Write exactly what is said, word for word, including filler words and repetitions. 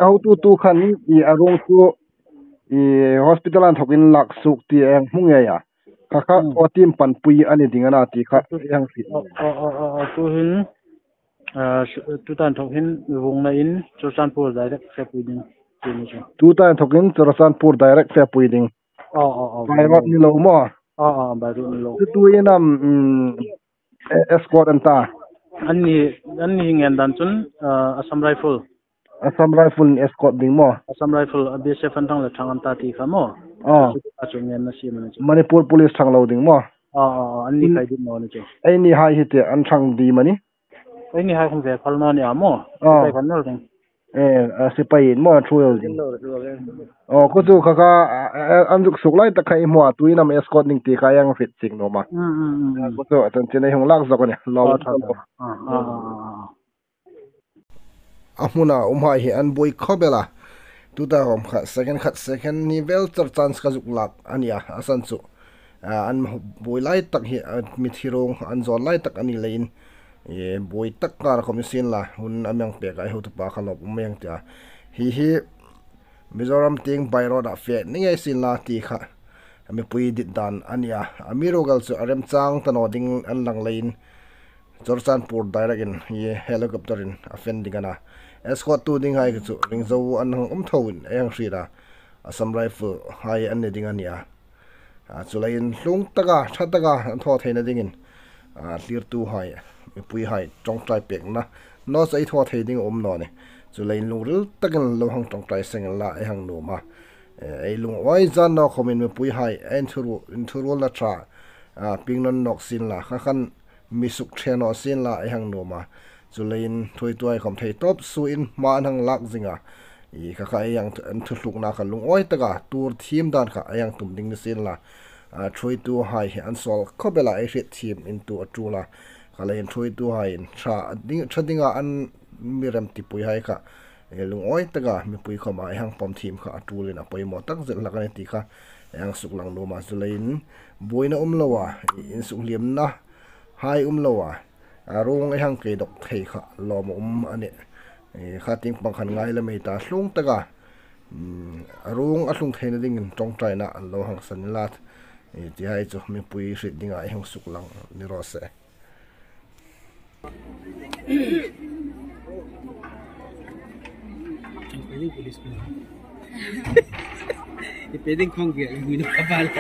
A hotu tu khan i a ruong chu i hospital an thokin lak suok ti ei hmu ngei a. Kha kha Hmm. Thaw team panpui a ni ding a na ti kha ei hang hriet. Oh, oh, oh, oh, oh, tu hin, ah, s-, tuta inthok hin vungna in Churachandpur direct fepui ding ti ni chu. Tuta inthok hin Churachandpur direct fepui ding. Oh, oh, oh, by road ni lo maw? Oh, oh, by road ni lo. Chu tuin am, mm, e-, escort an ta. Anni, anni hi ngen dan chun, ah, Assam Rifle. Assam Rifle in escort ding maw? Assam Rifle, a B S F an thang le thang an ta ti kha maw? Oh. A chu ngen na si man chu. Manipur Police thang lo ding maw? Oh, oh, oh, anni Hmm. khai ding maw ni chu. Eini hai hi te an thang di mani? Eini hai khom ve phal naw ni a maw? Oh. Sipai kan nal ding. Eh, a sipai in maw thu el ding. Oh, ko chu kha kha, a, a, an zuk suok lai tak kha i hmu a, tuin am escort ding ti kha ei hang hriet chieng nuom a. Mm, mm, mm, mm. Ko chu a chanchin ei hung lak zawk a nih. Lo Oh, thang. Oh, oh, oh, oh, oh. A hmuna umhai hi an buoi khawp el a. Tuta khom kha second khat second hni vel char chance kha zuk lak a nih a, a san chu. A, an buoi lai tak hi, a, mithi ruong an zawn lai tak a ni leiin, e, buoi tak kar khom ni sien la, hun a mi hang pek a, ei hotupa kha lawm um ei hang ti a. Hi hi Mizoram tieng by road-a fe ni ngei sien la ti kha mipui dit dan a nih a. Amiruokchu a remchang ta naw ding an lang leiin Churachandpur direct-in hi helicopter-in a fe ding a na. Escort-tu dinghai chu ring zo an hang um thoin ei hang hriet a. Assam Rifle hai an ni ding a nih a. A, chuleiin hlung taka, ṭha taka an thaw theina dingin, a, thlirtuhai, mipuihai ṭawngṭai pekna naw chu ei thaw thei ding a um naw nih. Chuleiin lungril takin lo hang ṭawngṭai seng inla ei hang nuom a. E, ei lungawi zan naw khomin mipuihai, ei inthuruol, inthuruolna ṭha, a, pieng nawn nawk sien la, kha khan mi suk ṭhe naw sien la ei hang nuom a. Chuleiin thuoituhai khom thei tawp suoin hma an hang lak zing a. I kha kha ei hang thu-, an thutlukna kha lungawi taka tuor thiem dan kha ei hang tum ding ni sien la. A, thuoituhai hi an sawl khawp el a, ei hriet thiem in tu a ṭul a. Kha leiin thuoituhaiin ṭha ding, ṭha dinga an mi remtipuihai kha, e, lungawi taka mipui khoma ei hang pawm thiem kha a ṭulin a poimaw tak zet hlak a nih ti kha ei hang suklang nuom a. Chuleiin buoina um loa, i, insukliemna hai um loa, a, ruong ei hang kei dawk thei kha lawm a um a nih. E, kha tieng pang khan ngai lem ei ta, hlung taka, mm, a ruong a tlung theina dingin ṭawngṭaina an lo hang san inla, e, tihai chu mipui hriet dinga ei hang suklang ni raw se. Ang pwedeng police ko. Pwedeng kong gaya, ang gulo ka pala.